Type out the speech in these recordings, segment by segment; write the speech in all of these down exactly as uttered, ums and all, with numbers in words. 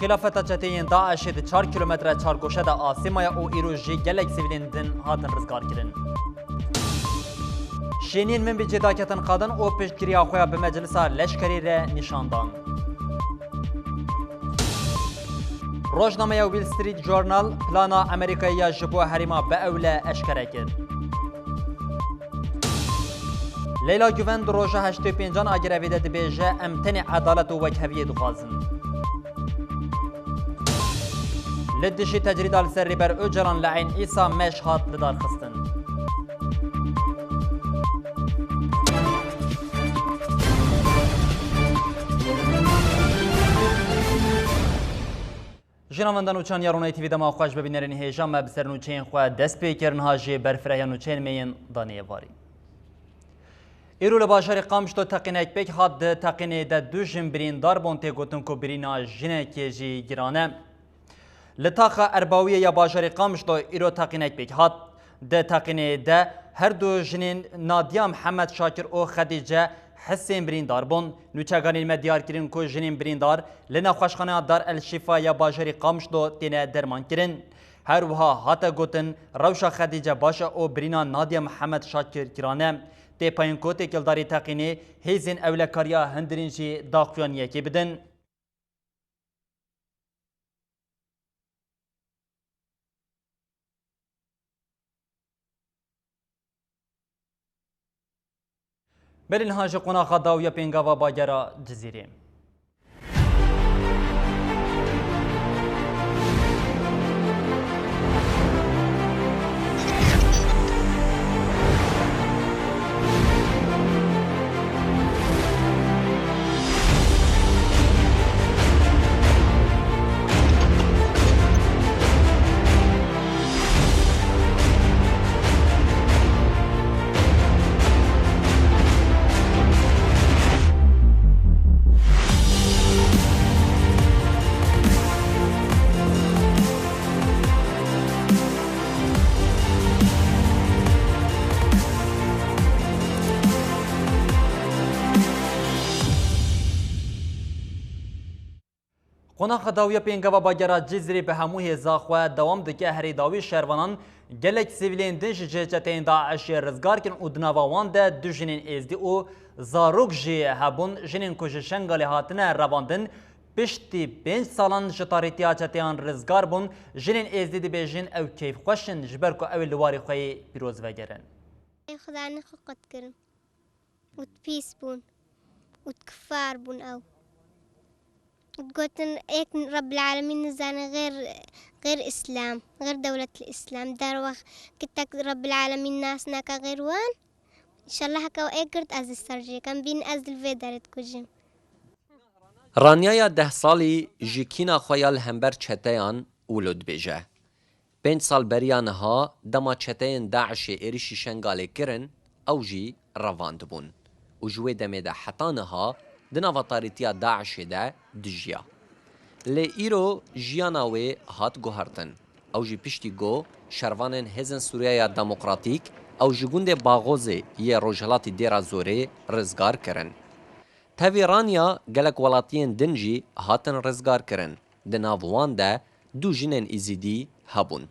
Xilafeta çeteyên DAIŞê di çar kîlometre çargoşe de asê maye û îro jî gelek sivîlên din hatin rizgarkirin. Şêniyên Minbicê daketin qadin û piştgiriya xwe ya bi meclisa leşkerî re nîşan dan. Rojnameya Wall Street Journal plana Amerîkayê ya ji bo herêma biewle eşkere kir. Leyla Guven di roja heştê û pêncan a grevê de dibêje, em tenê edalet û wekheviyê dixwazin. Li dijî tecrîda li ser Rêber Ocalan li Eyn Îsa meş hat lidarxistin. Ji navenda nûçan ya Ronayê T V dema xweş be bînerên hêja me bi ser nûçeyên xwe dest pê kir, niha jî berfirehiya nûçeyên me yên danê êvarî. Îro li bajarê Qamişlo teqînek pêk hat, di teqînê de du jin birîndar bûn, tê gotin ku birîna jinekê jî giran e. Li taxa Erbawiyê ya bajarê Qamişlo îro teqînek pêk hat. Di teqînê de her du jinên Nadiya Mihemed Şakir û Xedîce Hisên birîndar bûn. Nûçeganên me diyar kirin ku jinên birîndar li nexweşxaneya Dar El Şîfa ya bajarê Qamişlo têne dermankirin. Her wiha hate gotin, rewşa Xedîce baş e û birîna Nadiya Mihemed Şakir giran e. Tê payîn ku têkildarî teqînê hêzên ewlekariya hundirîn jî daxuyaniyekê bidin. Belê niha ji qonaxa dawiya pêngava bagera Cizîrê. Qonaxa dawiya pêngava bagera Cizîrê bi hemû hêza xwe dewam dike. Herê dawî şervanan gelek sivîlên din ji cihê çeteyên DAIŞê rizgar kirin û di nava wan de du jinên êzdî û zarok jî hebûn. Jinên ku ji Şengalê hatine revandin, piştî pênc salan ji tarîtiya çeteyan rizgar bûn. Jinên êzdî dibêjin ew keyfxweş in, ji ber ku ew ê li warê xwe yê pîroz vegerin. Ê Xudanê xwe qet kirin. Û pîs bûn. Û kifar bûn ew. Û gotin, êk Rebbil Alemîn nizane xêr, xêr Îslam, xêr dewlet Îslam. Derwext kitek Rebbil Alemîn nas nake xêr wan. Înşallah heke êk girt ez li ser jê kem bîn ez li vê derê dikujim. Ranyaya deh salî ji kîna xwe ya li hember çeteyan wilo dibêje. Pênc sal beriya niha, dema çeteyên DAIŞê êrişî Şengalê kirin, ew jî revandibûn û ji wê demê de heta niha di nava tarîtiya DAIŞê de dijiya. Lê îro jiyana wê hat guhertin. Ew jî piştî ku şervanên Hêzên Sûriyeya Demokratîk ew ji gundê Baxozê yê rojhilatî Dêra Zorê rizgar kirin. Tevî raniya gelek welatiyên din jî hatin rizgar kirin. Di nav wan de du jinên Îzîdî hebûn.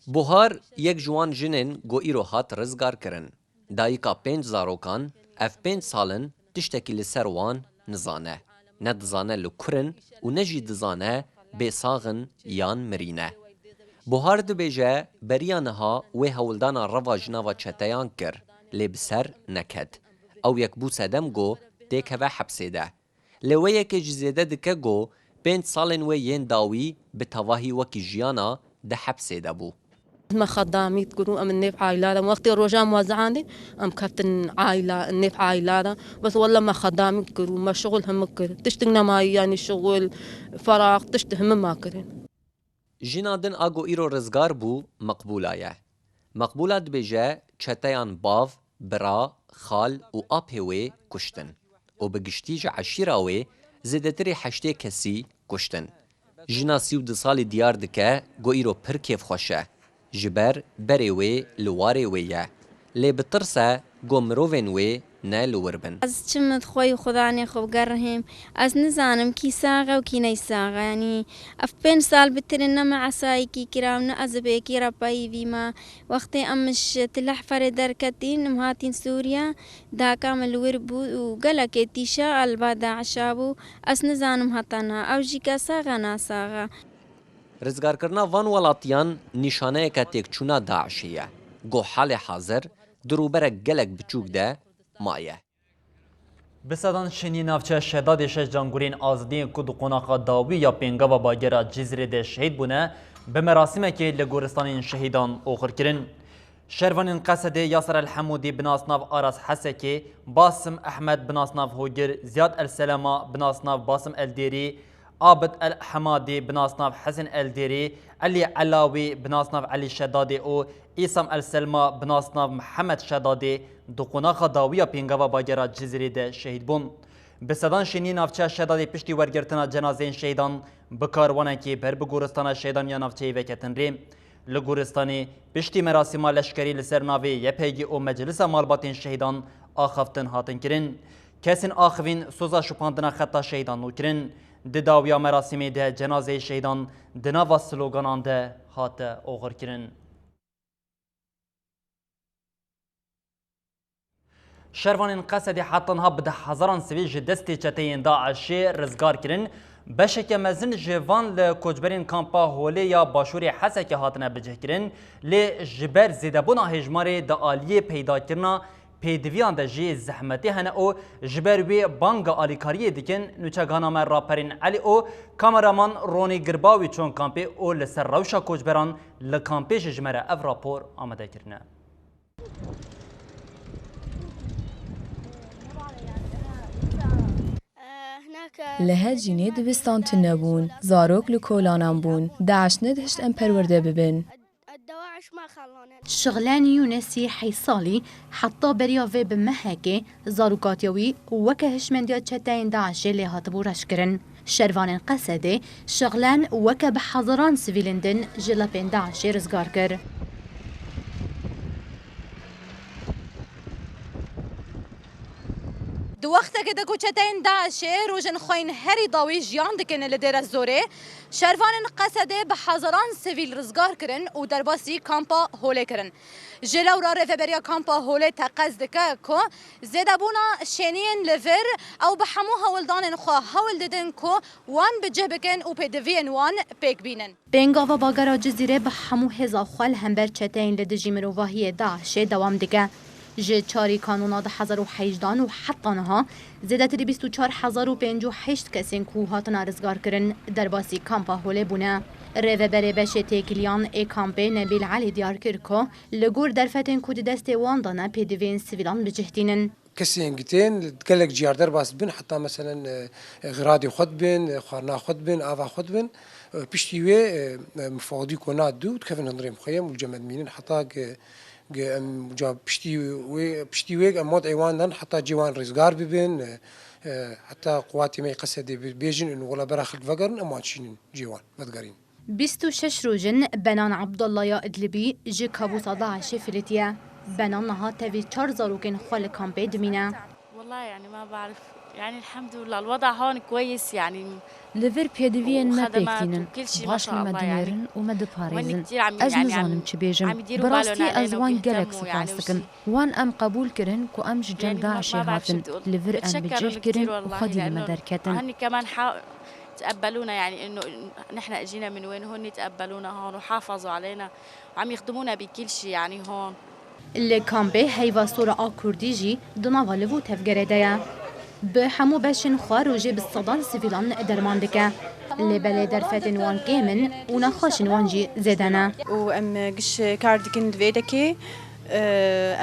Buhar yek ji wan jinên ku îro hat rizgar kirin. Dayika pênc zarokan, ev pênc sal in tiştekî li ser wan nizane. Ne dizane li kur in û ne jî dizane bêsax in yan mirî ne. Buhar dibêje, beriya niha wê hewldana reva ji nava çeteyan kir, lê bi ser neket. Ew yek bû sedem ku têkeve hepsê de. Lê wê yekê jî zêde dike ku pênc salên wê yên dawî bi tevahî wekî jiyana di hepsê de bû. Me xedamî dikir û em nêv aîla de. Wextê roja muwazeanê em keftin aîla, nêv aîla de. Bes wele me xedamî dikir û me şixul hemû kir. Tiştik nemayî, yanî şixul, ferax, tişt hemû me kirin. Jina din a ku îro rizgar bû, Meqbûla ye. Meqbûla dibêje, çeteyan bav, bira, xal û apê wê kuştin û bi giştî ji eşîra wê zêdetirî heştê kesî kuştin. Jina sî û du salî diyar dike ku îro pir kêfxweş e, ji ber berê wê li warê wê ye. Lê bi tirs e Ku mirovên wê ne li wir bin. Ez çi min xwe û xudanê xwe bigerihêm. Ez nizanim kî sax e û kî neysax e. Yanî ev pênc sal bitirî ne me esayekî kira û ne ez bi yekî re peyivî me. Wextê em ji Tilehferê derketîn, em hatîn Sûriye, daka min li wir bû û gelekê tîşa elba DAIŞa bû. Ez nizanim heta niha ew jî ke sax e nasax e. Rizgarkirina van welatiyan nîşaneyeke têkçûna DAIŞê ye. Ku halê hazir di rûberek gelek biçûk de maye. Bi sedan şêniyê navçeya Şedadê şeş cangûrên azadiyê ku di qonaxa dawî ya pêngava bagera Cizîrê de şehîd bûne, bi merasîmekê li goristanên şehîdan oxir kirin. Şervanên Qesedê Yasir El Hemûdî bi nasnav Aras Hesekê, Basim Ehmed bi nasnav Hogir, Ziyad El Selema bi nasnav Basim El Dêrî, Abid El Hemadî bi nasnav Hesen El Dêrî, Elî Elawî bi nasnav Elî Şedadê û Îsam El Selma bi nasnav Mihemed Şedadê di qonaxa dawî ya pêngava bagera Cizîrê de şehîd bûn. Bi sedan şêniyê navçeya Şedadê piştî wergirtina cenazeyên şehîdan bi karwanekê ber bi goristana şehîdan ya navçeyê veketin rê. Li goristanê piştî merasîma leşkerî li ser navê Y P G û Meclisa Malbatên Şehîdan axaftin hatin kirin. Kesên axivîn soza şopandina xeta şehîdan nû kirin. Di dawiya merasîmê de cenazeyê şehîdan di nava sloganan de hate oxirkirin. Şervanên Qesedê heta niha bi deh hezaran sivîl ji destê çeteyên DAIŞê rizgar kirin. Beşeke mezin ji van li koçberên kampa Holê ya başûrê Hesekê hatine bicihkirin, lê ji ber zêdebûna hêjmarê di aliyê peydakirina pêdiviyan de jî zehmetî hene û ji ber wê banga alîkariyê dikin. Nûçegihana me Raperîn Elî û kameraman Ronî Girbawî çûn kampê û li ser rewşa koçberan li kampê jî ji me re ev rapor amade kirine. Li her cînê dibistan tune bûn, zarok li kolanan bûn. DAIŞ nedihişt em perwerde bibin. Şixlen Yûnesî heyş salî, heta beriya vê bi mehekê zarokatiya wî weke hişmendiya çeteyên DAIŞê lê hatibû reşkirin. Şervanên Qesedê Şixlen weke bi hezaran sivîlên din ji lepên DAIŞê rizgar kir. Di wextekê de ku çeteyên DAIŞê rojên xwe yên herî dawî jiyan dikin li Dêrezorê, şervanên Qesedê bi hezaran sivîl rizgar kirin û derbasî kampa Holê kirin. Ji lewra rêveberiya kampa Holê teqez dike ku zêdebûna şêniyên li vir ew bi hemû hewldanên xwe hewl didin ku wan bi cih bikin û pêdiviyên wan pêk bînin. Pêngava bagera Cizîrê bi hemû hêza xwe li hember çeteyên li dijî mirovahiyê DAIŞê dewam dike. Ji çarê Kanûna du hezar û hejdehan û heta niha zêdetirî bîst û çar hezar û pêncî û heşt kesên ku hatine rizgarkirin derbasî kampa Holê bûne. Rêveberê beşê têkiliyan ê kampê Nebîl Elî diyar kir ku li gor derfetên ku di destê wan de ne pêdiviyên sivîlan bi cih tînin. Kesên gi tên li gelek ciyar derbas dibin, heta meselen, e, e, xiradê xwe dibin, e, xwarina xwe dibin, ava xwe dibin. E, piştî wê, e, e, mifadî ku na dû dikevin hundirê mixuyem û cem dimînin heta gi, gi em ca piştî wê, piştî wê em mat êwan dan heta cê wan rizgar bibin, e, e, heta quwatê me yê Qesedê bi-, bêjin û wela bera xelk vegerin, em wan çînin cê wan vedigerîn. Bîst û şeş roj in Benan Abdullah ya Idlibî ji kabûsa DAIŞê filitiye. Benan niha tevî çar zarokên xwe li kampê dimîne. والله يعني ما بعرف، يعني الحمد لله الوضع هون كويس يعني. Li vir pêdiviyên me pêk tînin. Baş li me dinêrin û me diparêzin. Ez nizanim çi bêjim. Bi rastî ez wan gelek spas dikim. Wan em qebûl kirin ku em ji cem DAIŞê hatin. Li vir em bi cih kirin û xwedî li me derketin. تقبلونا، يعني إنه نحن إجينا من وين، هون تقبلونا هون وحافظوا علينا وعم يخدمونا بكل شي يعني هون. Li kampê heyva sora a Kurdî jî di nava liv û tevgerê de ye. Bi hemû beşên xwe rojê bi sedan sivîlan derman dike. Lê belê derfetên wan kêm in û nexweşên wan jî zêde ne. û em giş kar dikin di vê dekê.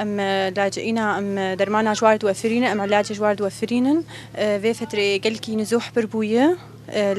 Em لاجئين، em dermana ji war diwefirînin, em îlaca ji war diwefirînin. Vê fetrê gelkî nizûh pir bûye.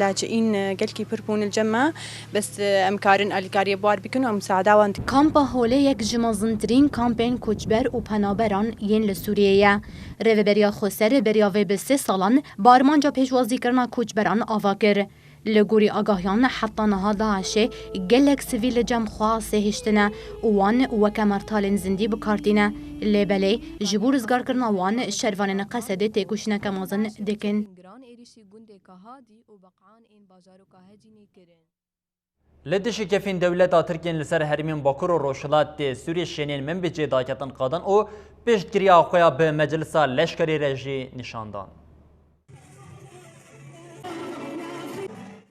Laciîn gelkî pir bûn li cem me, bes em karin alîkariyê bi wan bikin û em misaada wan dikin. Kampa Holê yek ji mezintirîn kampên koçber û penaberan yên li Sûriyê ye. Rêveberiya Xweser beriya vê bi sê salan bi armanca pêşwazîkirina koçberan ava kir. Li gorî agahiyan heta niha DAIŞê gelek sivîl li cem xwe sêhiştine û wan weke mertalên zindî bi kar tîne. Lê belê ji bo rizgarkirina wan şervanên Qesedê têkoşîneke mezin dikin. Giran êrîşî gundê Kahadî û Beqan ên bajaroka Hecînê kirin. Li dijî gefên dewleta Tirkiyên li ser herêmên Bakur û Rojhilatê Sûriyê şênên Minbicê daketin qadan û piştgiriya xwe ya bi Meclisa Leşkerî re jî nîşan dan.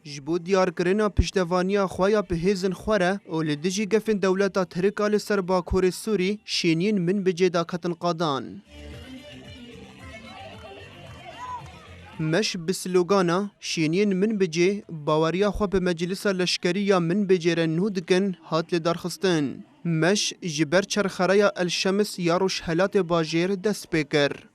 Ji bo diyarkirina piştevaniya xwe ya bi hêzên xwe re û li dijî gefên dewleta Tirk a li ser Bakurê Sûrî, şêniyên Minbicê daketin qadan. Meş bi slogana "Şêniyên Minbicê baweriya xwe bi Meclisa Leşkerî ya Minbicê re nû dikin" hat lidarxistin. Meş ji ber çerxereya El Şems ya rojhelatê bajêr dest pê kir.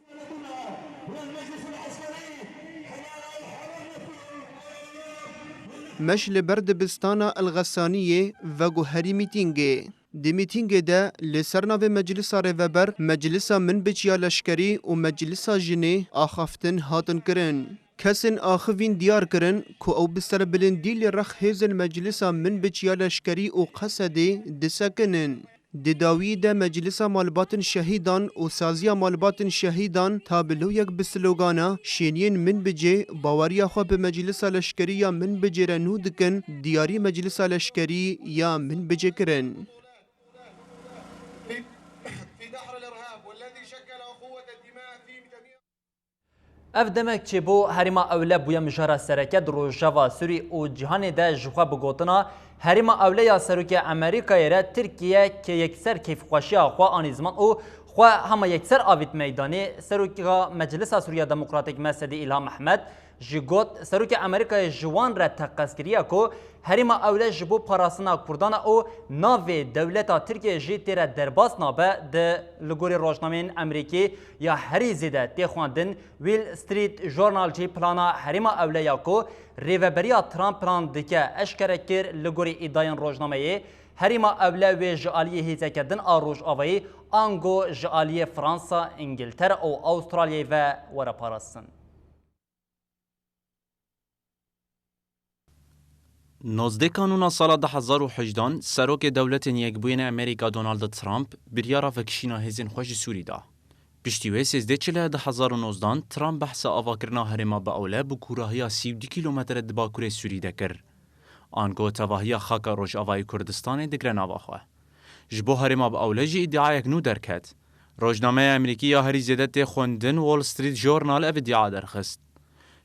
Meş li ber dibistana El Xesaniyê veguherî mîtîngê. Di mîtîngê de li ser navê Meclisa Rêveber, Meclisa Minbic ya Leşkerî û Meclisa Jinê axaftin hatin kirin. Kesên axivîn diyar kirin ku ew bi serbilindî li rex hêzên Meclisa Minbic ya Leşkerî û Qesedê disekinin. Di dawiyê de Meclisa Malbatên Şehîdan û Saziya Malbatên Şehîdan tabloyek bi slogana "Şêniyên Minbicê baweriya xwe bi Meclisa Leşkerî ya Minbicê re nû dikin" diyarî Meclisa Leşkerî ya Minbicê kirin. Ev demek çêbû, Herêma Ewle bûye mijara sereke di Rojava Sûrî û cîhanê de ji xwe bi gotina Herêma Ewle ya Serokê Amerîkayê re Tirkiye ke yekser keyfxweşiya xwe anî ziman û xwe hema yekser avît meydanê, Seroka Meclisa Sûriya Demokratîk, M S D, Îlham Ehmed, jî got, Serokê Amerîkayê ji wan re teqez kiriye ku Herêma Ewle ji bo parastina Kurdan e û navê dewleta Tirkiyê jî tê re derbas nabe. Di li gorî rojnameyên Amerîkî ya herî zêde tê xwendin, Wall Street Journal jî plana Herêma Ewle ya ku Rêveberiya Trump plan dike eşkere kir. Li gorî îdayên rojnameyê, Herêma Ewle wê ji aliyê hêzeke din a Rojavayî, ango ji aliyê Fransa, Îngiltere û Awistralyayê ve were parastin. Nozdeh Kanûna sala du hezar û hejdan, Serokê Dewletên Yekbûyî yê Amerîka Donald Trump biryara vekişîna hêzên xwe ji Sûrî da. Piştî wê sêzdeh Çile du hezar û nozdan, Trump behsa avakirina herêma bi ewle bi kûrahiya sî û du kîlometre di bakurê Sûrî de kir. Ango tevahiya xaka Rojavayê Kurdistanê digre nava xwe. Ji bo herêma bi ewle jî îdiayek nû derket. Rojnameya Amerîkî ya herî zêde tê xwendin Wall Street Journal ev îdia derxist.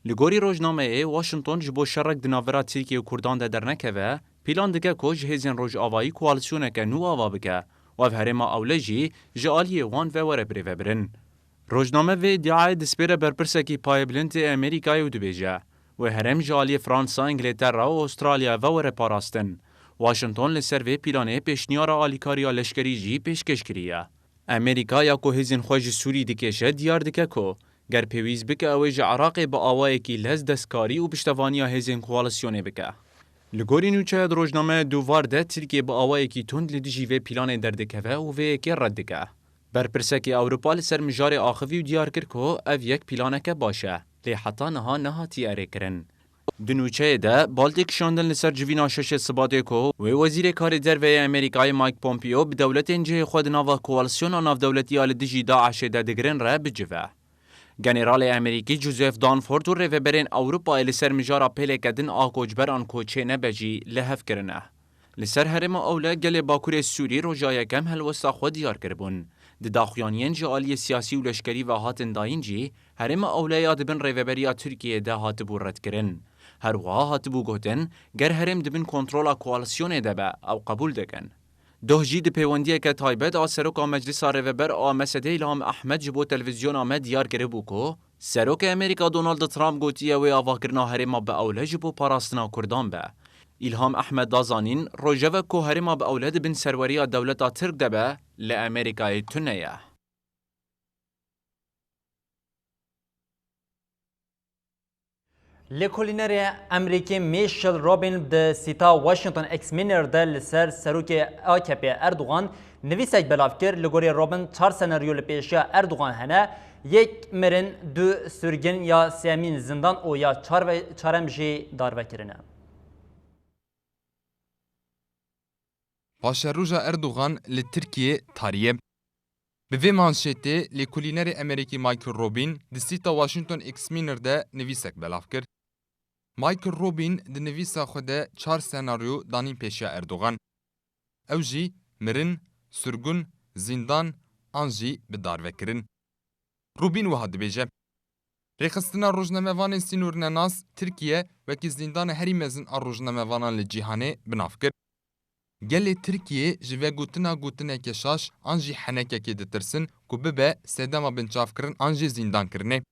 Li gorî rojnameyê, Washington ji bo şerek di navbera Tirkiye û Kurdan de dernekeve, plan dike ku ji hêzên Rojavayî koalîsyoneke nû ava bike û ev herêma ewle jî ji aliyê wan ve were birêvebirin. Rojname vê îdiayê dispêre berpirsekî payebilind ê Amerîkayê û dibêje, wê herêm ji aliyê Fransa, Îngiltere û Awistralya ve were parastin. Washington li ser vê planê pêşniyara alîkariya leşkerî jî pêşkêş kiriye. Amerîka ya ku hêzên xwe ji Sûrî dikêşe, diyar dike ku ger pêwîst bike, ew ê ji Iraqê bi awayekî lez destkarî û piştevaniya hêzên koalîsyonê bike. Li gorî nûçeya di rojnameya Duvar de, Tirkiye bi awayekî tund li dijî vê planê derdikeve û vê yekê red dike. Berpirsekê Ewropa li ser mijarê axivî û diyar kir ku ev yek planeke baş e, lê heta niha nehatiye erêkirin. Di nûçeyê de, bal tê kişandin li ser civîna şeşê Sibatê ku wê Wezîrê Karê Derve yê Amerîkayê Mike Pompeo bi dewletên cihê xwe di nava koalîsyona navdewletî ya li dijî DAIŞê de digirin re bicive. Generalê Amerîkî Joseph Dunford û rêveberên Ewropayê li ser mijara pêleke din a koçberan ku çênebe jî li hev kirine. Li ser herêma Ewle gelê Bakurê Sûrî roja yekem helwesta xwe diyar kiribûn. Di daxuyaniyên ji aliyê siyasî û leşkerî ve hatin dayîn jî, herêma Ewle ya di bin rêveberiya Tirkiyeyê de hatibû redkirin. Her wiha hatibû gotin, ger herêm di bin kontrola koalîsyonê de be, ew qebûl dikin. Doh jî di pêwendiyeke taybet a Seroka Meclisa Rêveber a M S D'ê Îlham Ehmed ji bo televîzyona me diyar kiribû ku Serokê Amerîka Donald Trump gotiye wê avakirina herêma bi ewle ji bo parastina Kurdan be. Îlham Ehmed da zanîn, rojevek ku herêma bi ewle di bin serweriya dewleta Tirk de be, li Amerîkayê tune ye. Lêkolînerê Amerîkî Michel Rubin di sîta Washington Examiner de li ser serokê A K P Erdogan nivîsek belav kir. Li gorî Rubin çar senaryo li pêşiya Erdogan hene, yek mirin, du sirgin ya sêyemîn zindan û ya çar ve-, çarem jî darvekirin e. Paşeroja Erdogan li Tirkiyê tarî ye. Bi vê manşetê lêkolînerê Amerîkî Michael Rubin di sîta Washington Examiner de nivîsek belav kir. Michael Rubin di nivîsa xwe de çar senaryo danîn pêşiya Erdogan. Ew jî mirin, sirgûn, zîndan an jî bi darvekirin. Rubin wiha dibêje, Rêxistina rojnamevanên sînornenas Tirkiye wekî zîndana herî mezin a rojnamevanan li cîhanê bi nav kir. Gelê Tirkiyê ji vegotina gotineke şaş an jî henekekê ditirsin ku bibe sedema binçavkirin an jî zîndankirinê.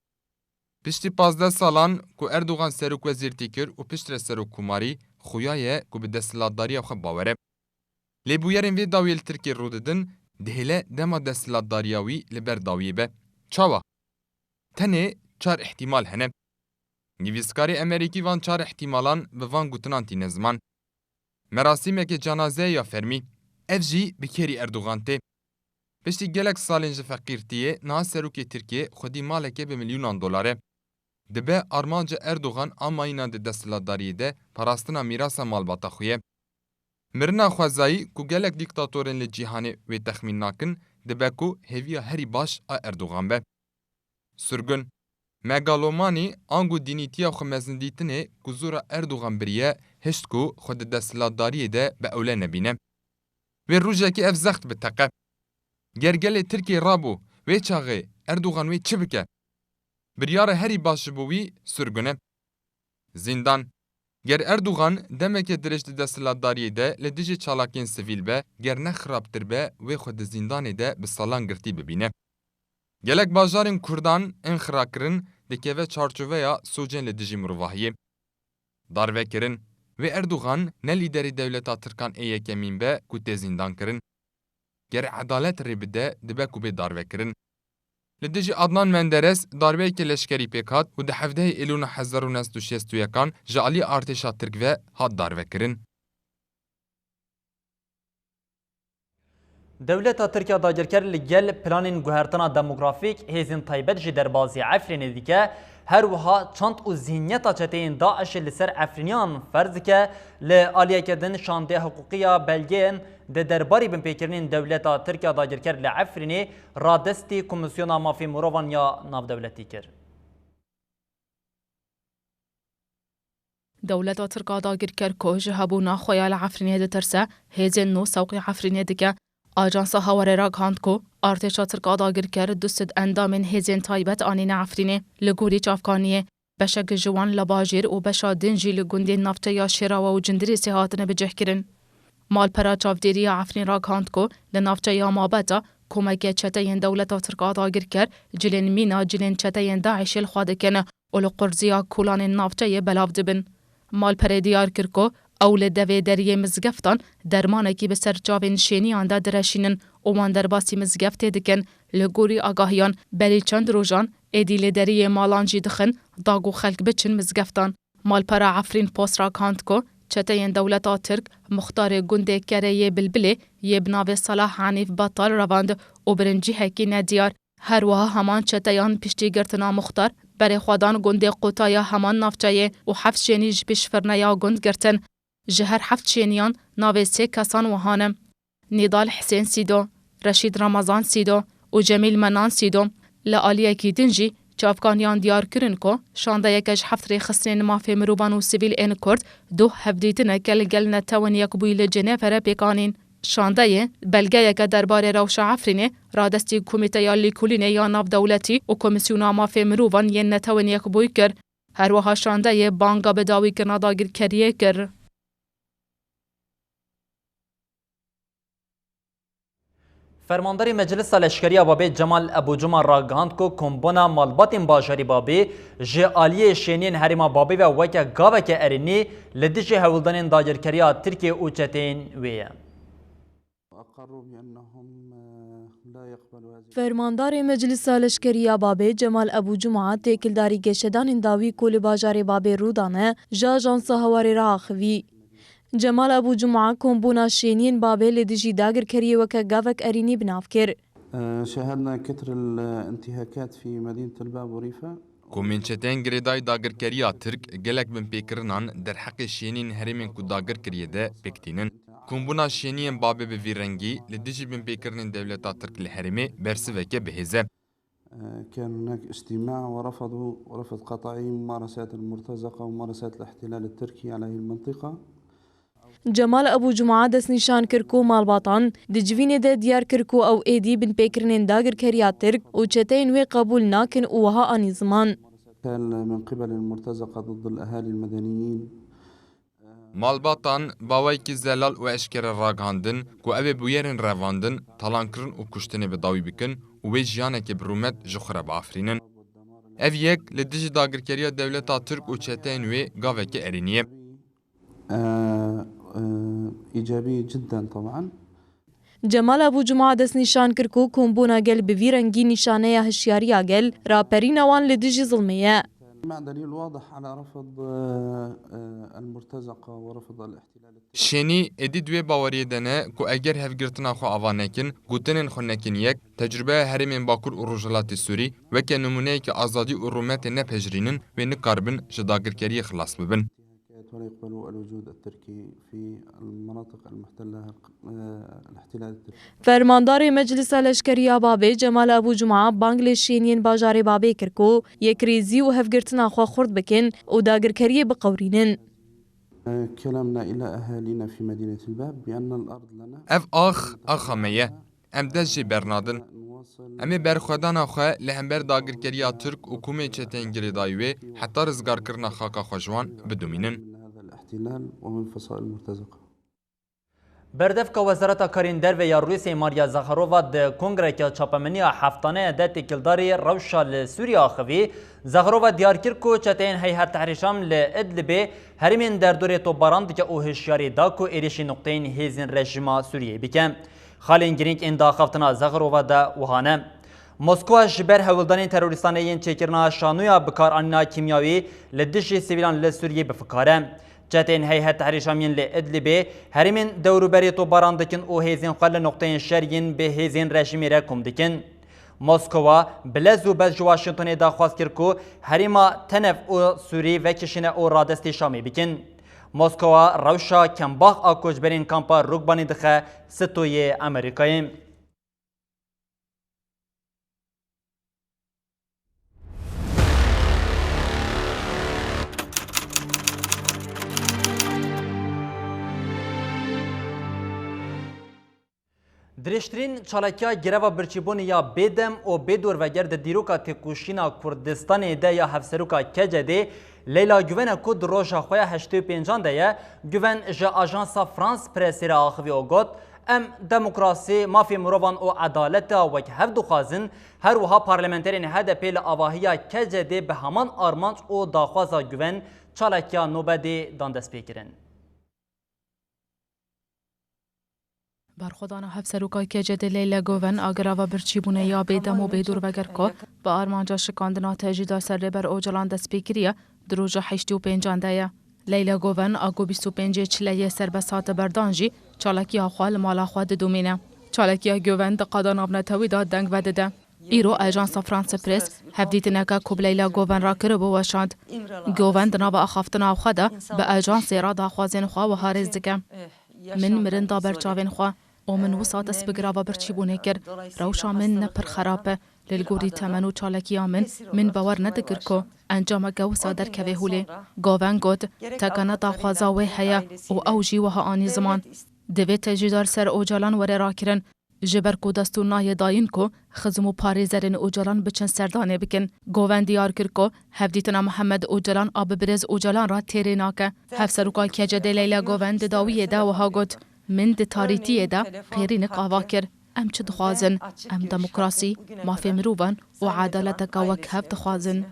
Piştî pazdeh salan ku Erdogan serokwezîrtî kir û piştre serokkomarî, xuya ye ku bi desthilatdariya xwe bawere. Lê bûyerên vê dawiyê li Tirkiyê rû didin, dihêle dema desthilatdariya wî li ber dawiyê be. Çawa? Tenê çar îhtîmal hene. Nivîskarê Amerîkî van çar îhtîmalan bi van gotinan tîne ziman. Merasîmeke cenazeyê ya fermî. Ev jî bi kêrî Erdogan tê. Piştî gelek salên ji feqîrtiyê, niha serokê Tirkiyê xwedî maleke bi milyonan dolar e. Dibe armanca Erdogan a mayîna di desthilatdariyê de parastina mîrasa malbata xwe ye. Mirina xwezayî ku gelek dîktatorên li cîhanê wê texmîn nakin, dibe ku hêviya herî baş a Erdogan be. Sirgûn, megalomanî ango dînîtiya xwe mezindîtinê ku zora Erdogan biriye, hişt ku xwe di desthilatdariyê de bi ewle nebîne. Wê rojekê ev zext biteqe. Ger gelê Tirkiyê rabû, wê çaxê Erdogan wê çi bike? Biryara herî baş ji bo wî sirgûn e. Zîndan. Ger Erdogan demeke dirêj di desthilatdariyê de li dijî çalakiyên sivîl be, ger ne xirabtir be, wê xwe di zîndanê de bi salan girtî bibîne. Gelek bajarên Kurdan ên xirakirin dikeve çarçoveya sûcên li dijî mirovahiyê. Darvekirin. Wê Erdogan ne lîderê dewleta Tirkan ê yekemîn be ku tê zîndankirin. Ger edalet rê bide, dibe ku bê darvekirin. Li dijî Adnan Menderes darbeyeke leşkerî pêk hat û di hevdehê Êlûna hezar û neh sed û şêst û yekan ji aliyê artêşa Tirk ve hat darvekirin. Dewleta Tirk ya dagirker li gel planên guhertina demografîk hêzên taybet ji derbazî Efrînê dike, her wiha çand û zîhniyeta çeteyên DAIŞê li ser Efrîniyan ferz dike. Li aliyeke din şandê hiqûqî ya belgeyên di derbarî binpêkirinên dewleta Tirk ya dagirker li Efrînê radestî Komîsyona Mafê Mirovan ya Navdewletî kir. Dewleta Tirk a dagirker ku ji hebûna xwe ya li Efrînê ditirse, hêzên nû sewqî Efrînê dike. Ajansa Hawarê ragihand ku artêşa Tirk a dagirker du sed endamên hêzên taybet anîne Efrînê. Li gorî çavkaniyê, beşek ji wan li bajêr û beşa din jî li gundên navçeya Şêrawe û Cindirêsê hatine bicihkirin. Malpera çavdêrî ya Efrîn ragihand ku li navçeya Mabeta komeke çeteyên dewleta Tirk a dagirker cilên mîna cilên çeteyên DAIŞê li xwe dikin û li qurziya kolanên navçeyê belav dibin. Malperê diyar kir ku ew li devê deriyê mizgeftan dermanekî bi ser çavên şêniyan de direşînin û wan derbasî mizgeftê dikin. Li gorî agahiyan, berî çend rojan êdî li deriyê malan jî dixin, da ku xelk biçin mizgeftan. Malpera Efrîn Post ragihand ku çeteyên dewleta Tirk muxtarê gundê Kereyê Bilbilê yê bi navê Salah Hanîf Batal revand û birin cihekî nediyar. Her wiha heman çeteyan piştî girtina muxtar berê xwe dan gundê Qutaya heman navçeyê û heft şênî ji pêşfirneya gund girtin. Ji her heft şêniyan navê sê kesan wiha ne: Nîdal Hisên Sîdo, Reşîd Ramazan Sîdo û Cemîl Menan Sîdo. Li aliyekî din jî çavkaniyan diyar kirin ku şandeyeke ji heft rêxistinên mafê mirovan û sivîl ên Kurd doh hevdîtineke li gel Netewên Yekbûyî li Cenevre pêk anîn. Şandeyê belgeyeke derbarê rewşa Efrînê radestî Komîteya Lêkolînê ya Navdewletî û Komîsyona Mafê Mirovan yên Netewên Yekbûyî kir. Her wiha şandeyê banga bi dawîkirina dagirkeriyê kir. Fermandarê Meclisa Leşkerî ya Babê Cemal Ebu Cuma ragihand ku kombûna malbatên bajarê Babê ji aliyê şêniyên herêma Babê ve weke gaveke erênî li dijî hewldanên dagirkeriya Tirkiyê û çeteyên wê ye. Fermandarê Meclisa Leşkerî ya Babê Cemal Ebû Cuma têkildarî geşedanên dawî ku li bajarê Babê rû dane ji Ajansa Hawarê re axivî. Cemal Ebû Cuma kombûna şêniyên Babê li dijî dagirkeriyê weke gavek erînî bi nav kir. شاهدنا كثر الانتهاكات في مدينة الباب وريفا. Komên çeteyên girêdayî dagirkeriya Tirk gelek binpêkirinan derheqê şêniyên herêmên ku dagir kiriye de pêk tînin. Kombûna şêniyên Babê bi vî rengî li dijî binpêkirinên dewleta Tirk li herêmê bersiveke bihêz e. كان هناك اجتماع ورفضوا رفض قطعي ممارسات المرتزقة وممارسات الاحتلال التركي على هذه المنطقة. Cemal Ebû Cuma destnîşan kir ku malbatan di civînê de diyar kir ku ew êdî binpêkirinên dagirkeriya Tirk û çeteyên wê qebûl nakin û wiha anî ziman. كان من قبل المرتزقة ضد الأهالي المدنيين. Malbatan bi awayekî zelal û eşkere ragihandin ku ew ê bûyerên revandin, talankirin û kuştinê bi dawî bikin û wê jiyanekê bi rûmet ji xwe re biafirînin. Ev yek li dijî dagirkeriya dewleta Tirk û çeteyên wê gaveke erênî ye. آه، آه، إيجابية جدًا طبعًا. Cemal Ebû Cuma destnîşan kir ku kombûna gel bi vî rengî nîşaneya hişyariya gel, raperîna wan li dijî zilmê ye. مع دليل واضح على رفض، آه، آه، المرتزقة ورفض الاحتلال التركي. Şênî êdî di wê baweriyê de ne ku eger hevgirtina xwe ava nekin, gotinên xwe nekin yek, tecrûbeya herêmên Bakur û Rojhilatê Sûrî weke nimûneyeke azadî û rûmetê nepejirînin, wê nikaribin ji dagirkeriyê xilas bibin. ولا يقبلوا الوجود التركي في المناطق المحتلة، آه، الاحتلال التركي. Fermandarê Meclisa Leşkerî ya Babê Cemal Ebû Cuma bang lê şêniyên bajarê Babê kir ku yekrêzî û hevgirtina xwe xurt bikin û dagirkeriyê biqewirînin. كلامنا إلى أهالينا في مدينة الباب بأن الأرض لنا. Ev ax, axa me ye. Em dest jê bernadin. Em ê berxwedana xwe li hember dagirkeriya Tirk û komên çeteyên girêdayî wê heta rizgarkirina xaka xwe ji wan bidomînin. Berdevka Wezareta Karên Derve ya Rûsyayê Maria Zakharova di kongreke çapemeniya heftane de têkildarî rewşa li Sûriye axivî. Zakharova diyar kir ku çeteyên Heyhet Tehrîr Şam li Idlibê herêmên derdorê topbaran dike û hişyarî da ku êrişî nuqteyên hêzên rejîma Sûriyeyê bike. Xalên girîng ên di axaftina Zakharova de wiha ne. Moskwa ji ber hewldanên terorîstanê yên çêkirina şanoya bikaranîna kîmyawî li dijî sivîlan li Sûriyê bi fikar e. Çeteyên Heyhet Tehrîr Şam yên li Idlibê herêmên dewrûberê topbaran dikin û hêzên xwe li noqteyên şer yên bi hêzên rejîmê re kom dikin. Moskwa bi lez û bez ji Washingtonê daxwaz kir ku herêma Tenef û Sûrî vekişîne û radestî Şamê bikin. Moskwa rewşa kembax a koçberên kampa Rûkbanî dixe sitoyê Amerîkayê. Dirêjtirîn çalakiya greva birçîbûnê ya bêdem û bêdorveger di dîroka têkoşîna Kurdistanê de ya Hevseroka K C D'ê Leyla Guven e ku di roja xwe ya heştê û pêncan de ye, Guven ji ajansa France Presse re axivî û got, Em demokrasî, mafê mirovan û edaleta wek hev dixwazin, her wiha parlamenterên H D P li avahiya K C D'ê bi heman armanc û daxwaza Guven çalakiya nobedê dan destpêkirin. Berxwedana Hevseroka K C D'ê Leyla Guven a greva birçîbûnê ya bêdem û bêdorveger ku bi armanca şikandina tecrîda ser Rêber Ocalan dest pê kiriye, di roja heştê û pêncan de ye. Leyla Guven a ku bîst û pêncê çileyê serbest hate berdan jî çalakiya xwe li mala xwe didomîne. Çalakiya Guven di qada navnetewî de deng vedide. Îro Ajansa France Presse hevdîtineke ku bi Leyla Guven re kiribû weşand. Guven di nava axaftina xwe de bi ajansê re daxwazên xwe wiha rêz dike. Min mirin da ber çavên xwe û min wisa dest bi greva birçîbûnê kir. Rewşa min ne pir xerab e. Lê li gorî temen û çalakiya min, min bawer nedikir ku encameke wisa derkeve holê. Guven got, Tekane daxwaza wê heye û ew jî wiha anî ziman. Divê tecrîda li ser Ocalan were rakirin. Ji ber ku destûr nayê dayîn ku xizm û parêzerên Ocalan biçin serdanê bikin. Guven diyar kir ku hevdîtina Mihemed Ocalan a bi birêz Ocalan re têrê nake. Hevseroka K C D'ê Leyla Guven di dawiyê de wiha got, Min di tarîtiyê de qêrînik ava kir. Em çi dixwazin? Em demokrasî, mafê mirovan û edaleteke wekhev dixwazin.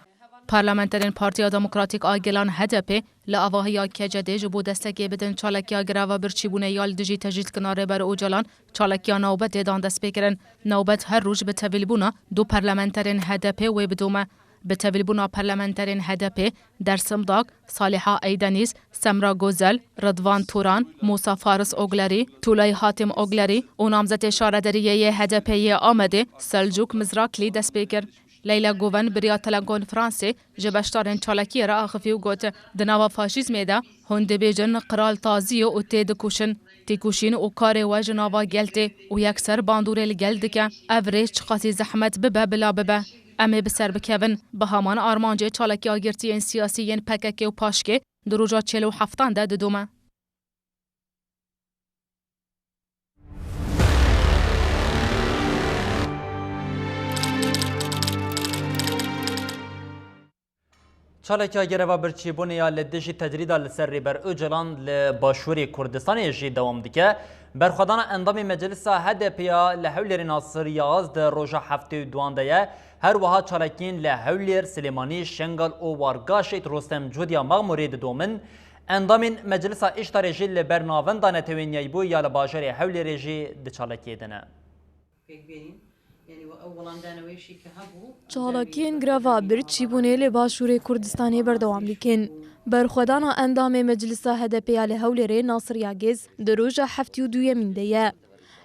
Parlamenterên Partiya Demokratîk a Gelan H D P li avahiya K C D ji bo destekê bidin çalakiya greva birçîbûnê ya li dijî tecrîdkirina Rêber Ocalan çalakiya navbetê dan destpêkirin. Navbet her roj bi tevîlbûna du parlamenterên H D P wê bidome. Bi tevîlbûna parlamenterên H D P, Dersim Dak, Saliha Eydenîz, Semra Gozel, Ridvan Turan, Musa Faris Oglerî, Tulay Hatim Oglerî û namzetê şaredariyê yê H D P yê Amedê Selcûk Mizrakli dest pê kir. Leyla Guven bi riya telekonferansê ji beşdarên çalakiyê re axifî û got, di nava faşîzmê de hûn dibêjin qral tazî ye û tê dikuşin. Têkoşîn û karê we ji nava gel tê û yekser bandorê li gel dike. Ev rê çiqasî zehmet bibe bila bibe. Em ê bi ser bikevin. Bi heman armancê çalakî agirtiyên siyasî yên P K K û paşkê di roja çil û heftan de didome. Çalakiya greva birçîbûnê ya li dijî tecrîda li ser Rêber Ocalan li Başûrê Kurdistanê jî dewam dike. Berxwedana endamê Meclisa H D P ya li Hewlêrê Nasir Yağız di roja heftê û duan de ye. Her wiha çalakiyên li Hewlêr, Silêmanî, Şengal û Wargaşê Rostem Cûdiya Mexmûrê didomin. Endamên Meclisa Îştarê jî li ber navenda netewên Yayîbû ya li bajarê Hewlêrê jî di çalakiyê de ne. Çalakiyên greva birçîbûnê li Başûrê Kurdistanê berdewam dikin. Berxwedana endamê Meclisa H D P ya li Hewlêrê Nasir Yagiz di roja heftê û duyemîn de ye.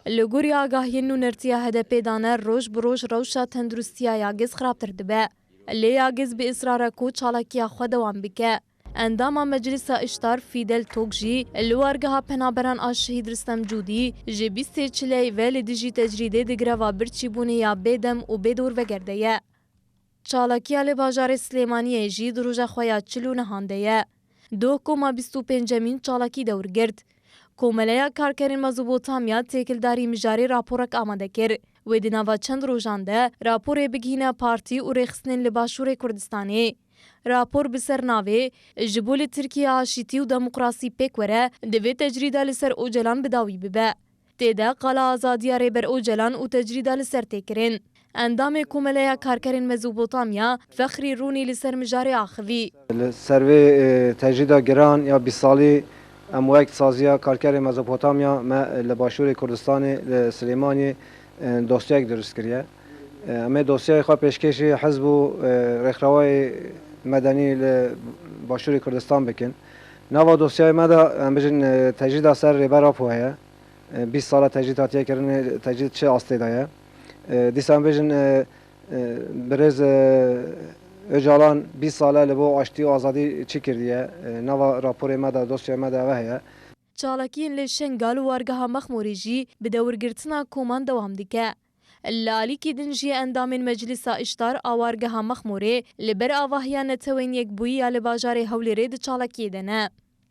Li gorî agahiyên nûnertiya H D P de ne roj bi roj rewşa tenduristiya Yagiz xirabtir dibe. Lê Yagiz bi israr e ku çalakiya xwe dewam bike. Endama Meclisa Îştar Fîdel Tok jî li wargeha penaberan a Şehîd Ristem Cûdî ji bîstê çiley ve li dijî tecrîdê di greva birçîbûnê ya bêdem û bêdorveger de ye. Çalakiya li bajarê Silêmaniyê jî di roja xwe ya çil û nehan de ye. Doh koma bîst û pêncemîn çalakî dewr girt. Komeleya Karkerên Mezopotamya têkildarî mijarê raporek amade kir. Wê di nava çend rojan de raporê bigihîne partî û rêxistinên li Başûrê Kurdistanê. Rapor bi ser navê Ji bo li Tirkiye aşîtî û demokrasî pêk were, divê tecrîda li ser Ocalan bi dawî bibe. Tê de qala azadiya Rêber Ocalan û tecrîda li ser tê kirin. Endamê Komeleya Karkerên Mezopotamya Fexrî Rûnî li ser mijarê axivî. Li ser vê, e, tecrîda giran ya bîst salî em wek Saziya Karkerê Mezopotamya me li Başûrê Kurdistanê li Silêmaniyê, e, dosyayek dirust kiriye. E, em ê dosyayê xwe pêşkêşî hizb û, e, rêxrawayê medenî li Başûrê Kurdistan bikin. Nava dosyayê me de em bijin, e, tecrîda ser Rêber Apo heye. E, bîst sala tecrîd hatiye kirin, e, tecrîd çi astê de ye? E, dîsa em bêjin, e, e, birêz, e, Ocalan bîst sale li bo aştî û azadî çi kirdiye? E, nava raporê me de, dosyaya me de eve heye. Çalakiyên li Şengal û wargeha Mexmûrê jî bi dewrgirtina koman dewam dike. Li alîkî din jî endamên Meclisa Îştar a wargeha Mexmûrê li ber avahiya Netewên Yekbûyî ya li bajarê Hewlêrê di çalakiyê de ne.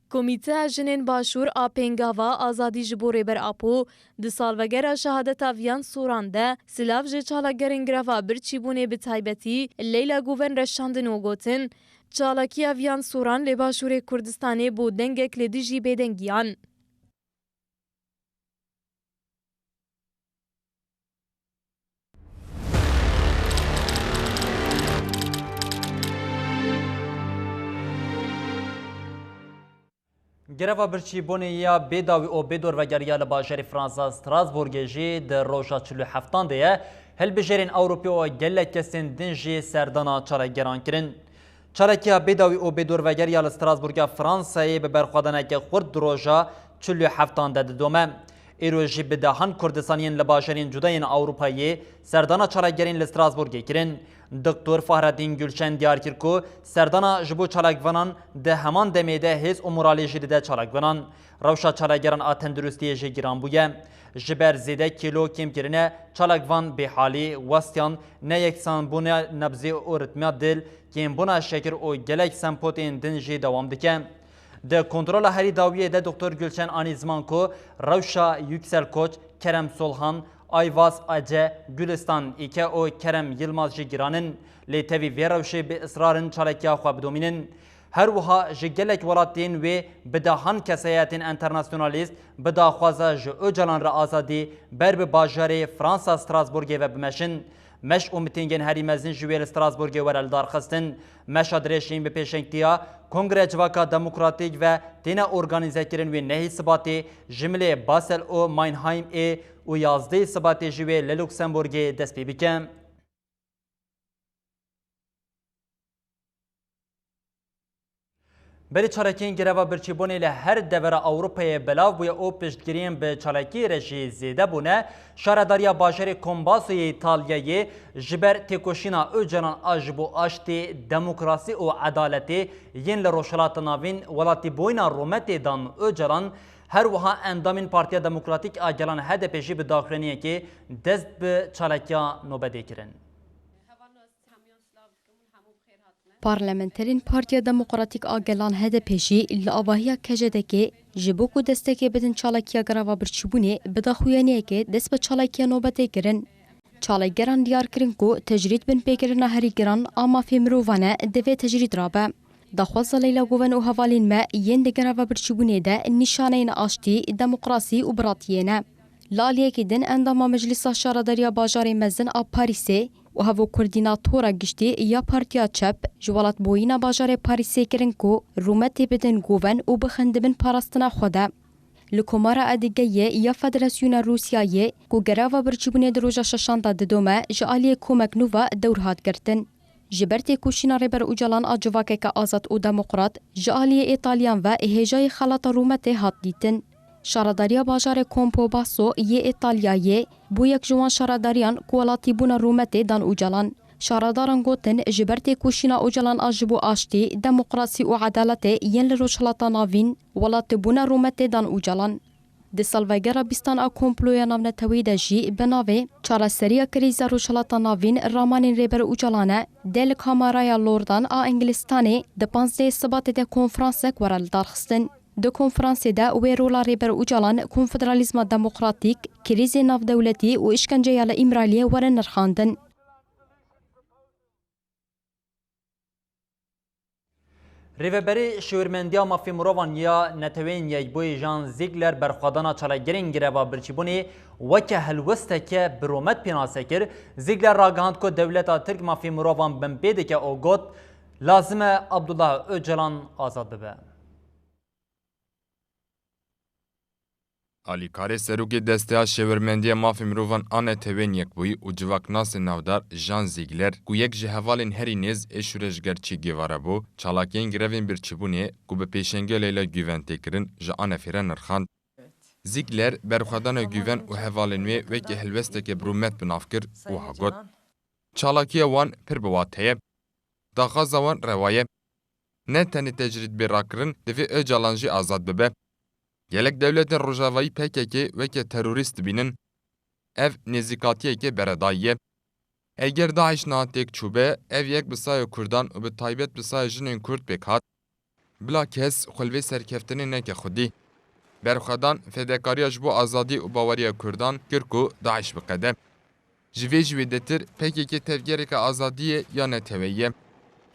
Komîteya Jinên Başûr a Pêngava Azadî ji bo Rêber Apo di salvegera şehadeta Viyan Soran de silav ji çalakgerên greva birçîbûnê bi taybetî Leyla Guven reşandin û gotin, Çalakiya Viyan Soran li Başûrê Kurdistanê bû dengek li dijî bêdengiyan. Greva birçîbûnê ya bêdawî û bêdorveger ya li bajarê Fransa Strasbourgê jî di roja çil û heftan de ye. Hilbijêrên Ewropî û gelek kesên din jî serdana çalakgeran kirin. Çalakiya bêdawî û bêdorveger ya li Strasbourga Fransayê bi berxwedaneke xurt di roja çil û heftan de didome. Îro jî bi dehan Kurdistaniyên li bajarên cuda yên Ewropayê serdana çalakgerên li Strasbourgê kirin. Doktor Fahreddîn Gulşen diyar kir ku serdana ji bo çalakvanan di heman demê de hêz û moralê jî dide çalakvanan. Rewşa çalakgeran a tenduristiyê jî giran bûye. Ji ber zêde kîlo kêmkirine çalakvan bêhalî, westiyan, neyeksanbûna nebzê û ritmiya dil, kêmbûna şekir û gelek sempotên din jî dewam dike. Di kontrola herî dawiyê de Doktor Gulşen anî ziman ku rewşa Yüksel Koç, Kerem Solhan, Ayvaz Ace, Gülistan Îke û Kerem Yilmaz jî giran in, lê tevî vê rewşê bi israr in çalakiya xwe bidomînin. Her wiha ji gelek welatên wê bi dehan kesayetên enternasyonalîst bi daxwaza ji Ocalan re azadî ber bi bajarê Fransa Strasbourgê ve bimeşin. Meş û mitîngên herî mezin ji wê li Strasbourgê were li dar xistin. Meşa dirêj yên bi pêşengtiya Kongreya Civaka Demokratîk ve têne organîzekirin wê nehê Sibatê ji milê Basel û Mannheim ê û yazdehê Sibatê ji wê li Luxembourgê dest pê bike. Berî çalakiyên greva birçîbûnê li her devera Ewropayê belav bûye û piştgiriyên bi çalakiyê re jî zêde bûne, şaredariya bajarê Kombaso yê Îtalyayê ji ber têkoşîna Ocalan a ji bo aştî, demokrasî û edaletê yên li Rojhilata Navîn welatîbûyîna rûmetê dan Ocalan, her wiha endamên Partiya Demokratîk a Gelan H D P jî bi daxuyaniyekê dest bi çalakiya nobetê kirin. Parlamenterên Partiya Demokratîk a Gelan H D P jî li avahiya K J D Kê ji bo ku destekê bidin çalakiya greva birçîbûnê bi daxuyaniyekê dest bi çalakiya nobetê kirin. Çalakgeran diyar kirin ku tecrîd binpêkirina herî giran a mafê mirovan e, divê tecrîd rabe. Daxwaza Leyla Guven û hevalên me yên di greva birçîbûnê de nîşaneyên aştî, demokrasî û biratiyê ne. Li aliyekî din endama Meclîsa Şaredariya Bajarê Mezin a Parîsê û hevokordînatora giştî ya Partiya Çep ji welatbûyîna bajarê Parîsê kirin ku rûmetê bidin Guven û bixin di bin parastina xwe de. Li Komara Adigeyê ya Federasyona Rûsyayê ku greva birçîbûnê di roja şeşan de didome, ji aliyê Komek Nova dewr hat girtin. Ji ber têkoşîna Rêber Ocalan a civakeke azad û demokrat ji aliyê Îtalyan ve hêjayî xelata rûmetê hat dîtin. Şaredariya bajarê Campobasso yê Îtalyayê bû yek ji wan şaredariyan ku welatîbûna rûmetê dan Ocalan. Şaredaran gotin, ji ber têkoşîna Ocalan a ji bo aştî, demokrasî û edaletê yên li Rojhilata Navîn, welatîbûna rûmetê dan Ocalan. Di salvegera bîstan a komploya navneteweyî de jî bi navê Çareseriya Krîza Rojhilata Navîn ramanên Rêber Ocalan e, dê li Kamaraya Lordan a Îngilistanê di panzdehê Sibatê de konferansek were lidarxistin. Di konferansê de wê rola Rêber Ocalan, konfederalîzma demokratîk, krîzê navdewletî û îşkenceya li Îmraliyê were nirxandin. Rêveberê Şêwirmendiya Mafê Mirovan ya Neteweyên Yekbûyî Jean Ziegler berxwedana çalakgerên greva birçîbûnê weke helwesteke bi rûmet pênase kir. Ziegler ragihand ku dewleta Tirk mafê mirovan binpê dike û got, lazim e Abdullah Ocalan azad bibe. Alîkarê serokê Desteya Şêwirmendiya Mafê Mirovan a Netewên Yekbûyî û civaknasê navdar Jean Ziegler, ku yek ji hevalên herî nêz ê şûreşger Che Guevara bû, çalakiyên grevên birçîbûnê ku bi pêşengiya Leyla Guven tê kirin, ji a nefê re nirxand. Ziegler berxwedana Guven û hevalên wê wekî helwesteke bi rûmet bi nav kir û wiha got, Çalakiya wan pir bi wate ye. Daxwaza wan rewa ye. Ne tenê tecrîd bê rakirin, divê Ocalan jî azad bibe. Gelek dewletên Rojavayî P K K weke terorîst dibînin. Ev nêzîkatiyeke beredayî ye. Eger DAIŞ niha têk çûbe, ev yek bi saya Kurdan û bi taybet bi saya jinên Kurd pêk hat. Bila kes xwe li vê serkeftinê neke xwedî. Berxwedan fedekariya ji bo azadî û baweriya Kurdan kir ku DAIŞ biqede. Ji vê jî wêdetir P K K tevgereke azadiyê ya neteweyî ye.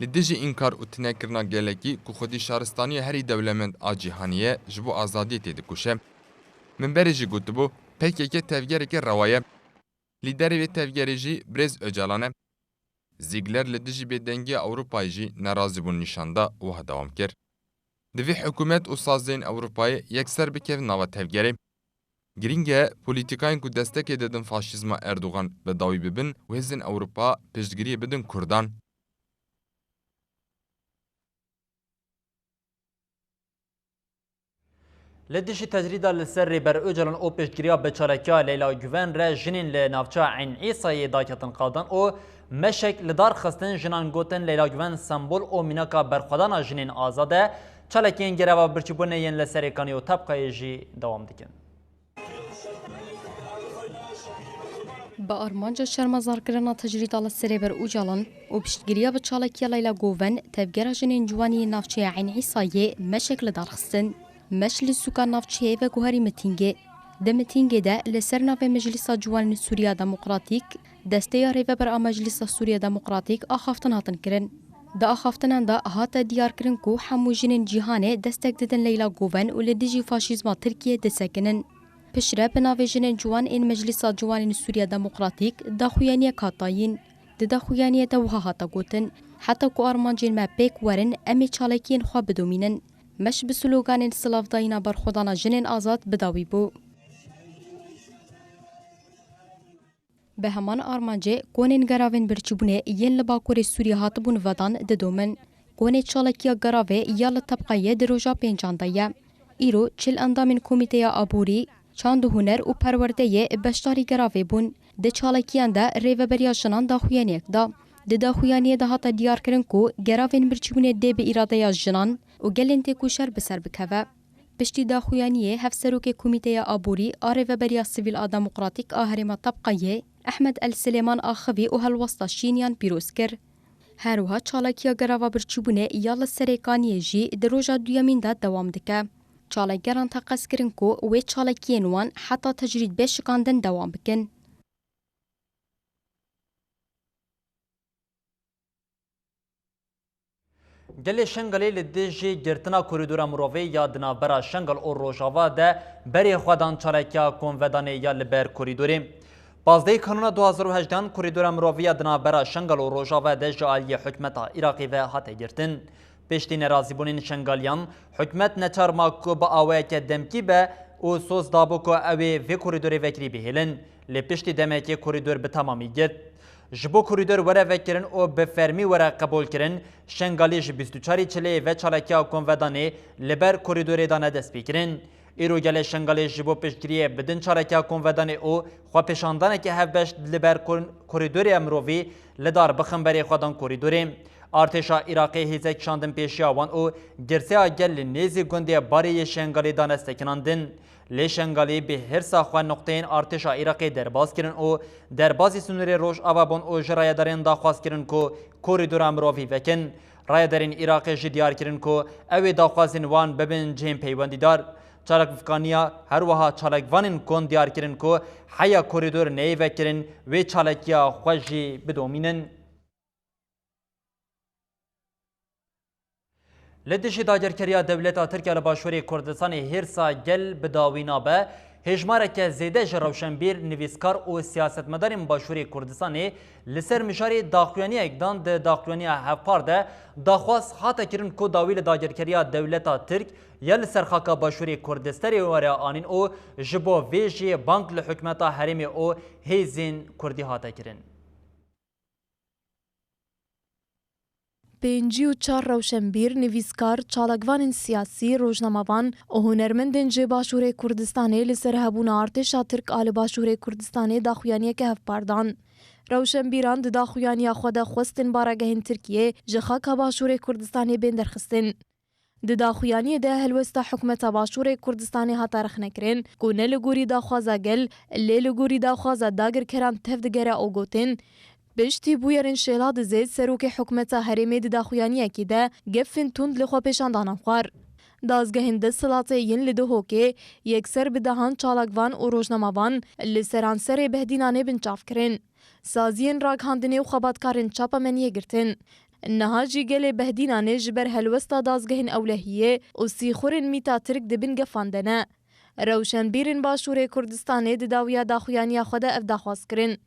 Li dijî înkar û tinekirina gelekî ku xwedî şaristaniya herî dewlemend a cîhanê ye, ji bo azadiyê têdikuşe. Min berê jî gotibû, P K K tevgereke rewa ye. Lîderê vê tevgerê jî birêz Ocalan e. Ziegler li dijî bêdengiya Ewropayê jî nerazîbûn nîşan da û wiha dewam kir, Divê hikûmet û sazeyên Ewropayê yekser bikevin nava tevgerê. Girîng e polîtîkayên ku destekê didin faşîzma Erdogan bi dawî bibin û hêzên Ewropa piştgiriyê bidin Kurdan. Li dijî tecrîda li ser Rêber Ocalan û piştgiriya bi çalakiya Leyla Guven re jinên li navçeya Eyn Îsayê daketin qadin û meşek li dar xistin, jinan gotin Leyla Guven sembol û mînaka berxwedana jinên azad e. Çalakiyên greva birçîbûnê yên li Serêkanî û Tebqayê jî dewam dikin. Bi armanca şermezarkirina tecrîda li ser Rêber Ocalan û piştgiriya bi çalakiya Leyla Guven, tevgera jinên ciwanî yê navçeya Eyn Îsayê meşek li dar xistin. Meş li sûka navçeyê veguherî mitîngê. Di mitîngê de li ser navê Meclîsa Ciwanên Sûriya Demokratîk, desteya rêveber a Meclîsa Sûriya Demokratîk axaftin hatin kirin. Di axaftinan de hate diyarkirin ku hemû jinên cîhanê destek didin Leyla Guven û li dijî faşîzma Tirkiyê disekinin. Piştre bi navê Jinên Ciwan ên Meclîsa Ciwanên Sûriya Demokratîk daxuyaniyek hat dayîn. Di daxuyaniyê de wiha hate gotin, heta ku armancên me pêk werin, em ê çalakiyên xwe bidomînin. Me ji bi sloganên silavdayîna berxwedana jinên azad bi dawî bû. Bi heman armancê, konên geravên birçîbûnê yên li Bakurê Sûriyê hatibûn vedan didomin. Konê çalakiya geravê ya li Tebqayê di roja pêncan de ye. Îro çil endamên Komîteya Aborî, Çand û Huner û Perwerdeyê beşdarî geravê bûn. Di çalakiyan de Rêveberiya Jinan daxuyaniyek da. Di daxuyaniyê de hate diyarkirin ku geravên birçîbûnê dê bi îradeya jinan û gelên têkoşer bi ser bikeve. Piştî daxuyaniyê Hevserokê Komîteya Aborî a Rêveberiya Sivîl a Demokratîk a Herêma Tebqayê, Ehmed El Silêman axivî û helwesta şîniyan pîroz kir. Her wiha çalakiya gerava birçîbûnê ya li Serêkaniyê jî di roja duyemîn de dewam dike. Çalakgeran teqez kirin ku wê çalakiyên wan heta tecrîd bê şikandin dewam bikin. Gelê Şengalê li dijî girtina korîdora mirovî ya di navbera Şengal û Rojava de berê xwe dan çalakiya konvedanê ya li ber korîdorê. Pazdehê Kanûna du hazar û hejdehan korîdora mirovî ya di navbera Şengal û Rojava de ji aliyê hikûmeta Iraqê ve hate girtin. Piştî nerazîbûnên Şengaliyan, hikûmet neçar ma ku bi awayeke demkî be û soz dabû ku ew ê vê korîdorê vekirî bihêlin. Lê piştî demekê korîdor bi temamî girt. Ji bo korîdor were vekirin û bi fermî were qebûlkirin, Şengalî ji bîst û çarê Çileyê ve çalakiya konvedanê li ber korîdorê dane destpêkirin. Îro gelê Şengalê ji bo piştgiriyê bi din çalakiya konvedanê û xwepêşandaneke hevbeş li ber kon-, korîdorê mirovî li dar bixin berê xwe dan korîdorê. Artêşa Iraqê hêzek şandin pêşiya wan û girseya gel li nêzî gundê Barê yê Şengalê dane sekinandin. Lê Şengalî bi hirsa xwe nuqteyên artêşa Iraqê derbas kirin û derbasî sînorê Rojava bûn û ji rayedarên daxwaz kirin ku korîdora mirovî vekin. Rayedarên Iraqê jî diyar kirin ku ew ê daxwazên wan bibin cihên peywendîdar. Çalakvaniya her wiha çalakvanên kon diyar kirin ku heya korîdor neyê vekirin, wê çalakiya xwe jî bidomînin. Li dijî dagirkeriya dewleta Tirk ya li Başûrê Kurdistanê hêrsa gel bi dawî nabe. Hêjmareke zêde ji rewşenbîr, nivîskar û siyasetmedarên Başûrê Kurdistanê li ser mijarê daxuyaniyek dan. Di daxuyaniya hevpar de daxwaz hate kirin ku dawî li dagirkeriya dewleta Tirk ya li ser xaka Başûrê Kurdistanê were anîn û ji bo vê jî bang li hikûmeta herêmê û hêzên Kurdî hate kirin. Pêncî û çar rewşenbîr, nivîskar, çalakvanên siyasî, rojnamevan û hunermendên ji Başûrê Kurdistanê li ser hebûna artêşa Tirk a li Başûrê Kurdistanê daxuyaniyeke hevpar dan. Rewşenbîran di daxuyaniya xwe de xwestin baregehên Tirkiyê ji xaka Başûrê Kurdistanê bên derxistin. Di daxuyaniyê de helwesta hikûmeta Başûrê Kurdistanê hate rexnekirin ku ne li gorî daxwaza gel, lê li gorî daxwaza dagirkeran tevdigere û gotin, piştî bûyerên Şêladizê serokê hikûmeta herêmê di daxuyaniyekê de gefên tund li xwepêşan dane xwar. Dazgehên desthilatê yên li Duhokê yekser bi dehan çalakvan û rojnamevan li seranserê Behdînanê binçav kirin. Saziyên ragihandinê û xebatkarên çapemeniyê girtin. Niha jî gelê Behdînanê ji ber helwesta dazgehên ewlehiyê û sîxurên mîta Tirk di bin gefan de ne. Rewşenbîrên Başûrê Kurdistanê di dawiya daxuyaniya xwe de ev daxwaz kirin.